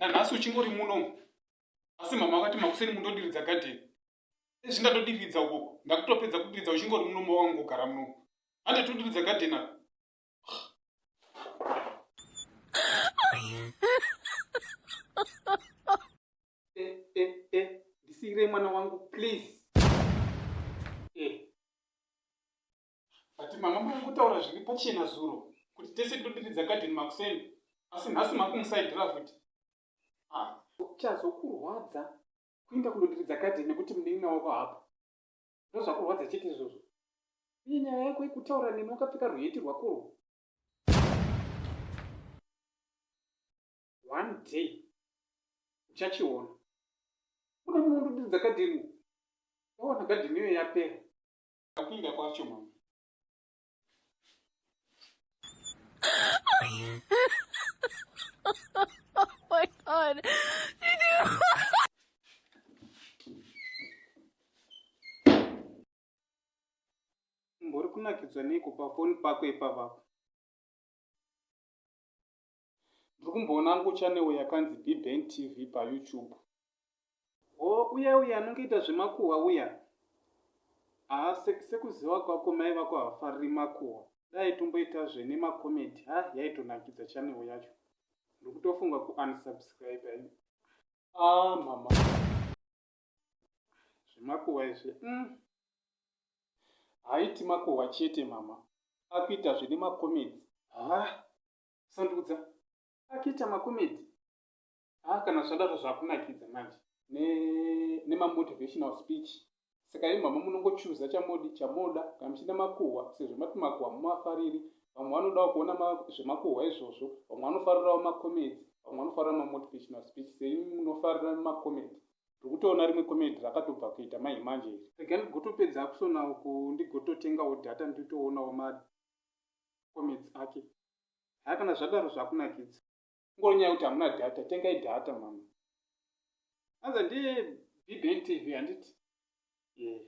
Nanhasi uchingori muno. Asi mama vakati makuseni mundodiridza garden. Ezvi ndatodiridza uko. Ndakutopedza kudiridza uchingori muno mawangogara muno. Hande todiridza garden apa. Eh, eh, eh. Ndisiirei mwana wangu please. Eh. But mama muri kutaura zviri pachena zuro kuti tese todiridza garden makuseni asi nhasi makumusaidhira futi. Ah, chazokurwadza kuenda kunodiridza garden nekuti munin'ina wako hapo. Ndozvakurwadza chete izvozvo. Uye nyaya yako yekutaura neni wakapfeka rwuheti rwakorwo. One day uchachiona. Kuda munondodiridza garden. Waona garden iyoyo yapera. Kuinda kwacho mama. Oh my God. Mbori kunakidzwa neiko pafoni pako ipapapa? Ndiri kumboona hangu channel yakanzi Bben TV paYouTube. Hoo uya uya anongoita zvemakuhwa uya? Haa sekuziva kwako mai vako havafariri makuhwa. Dai tomboita zvenemakomedi ha yaitonakidza channel yacho. Ndiri kutofunga ku unsubscribe ini. Ah mama. Zvemakuhwa izvi mm. Haiti makuhwa chete mama. Akuita zvenemakomedi. Ha sandiudza. Akuita makomedi. Ha kana zvadaro zvakunakidza manje. Ne nemamotivational speech. Saka imi mama munongochuza chamodi chamoda kana muchida makuhwa sezvo mati makuhwa mumafariri vamwe vanodawo kuona zvemakuhwa izvozvo vamwe vanofarirawo macomedy vamwe vanofarira mamotivational speech seimi munofarira macomedy ndiri kutoona rimwe comedy rakatobva kuita mai manje iri rega ndigotopedza kusona uku ndigototengawo data nditoonawo macomedy ake haya kana zvadaro zvakunakidza Ingori nyaya yekuti hamuna data, tengai data mama. Anza ndiye BBN TV handiti? Yeah.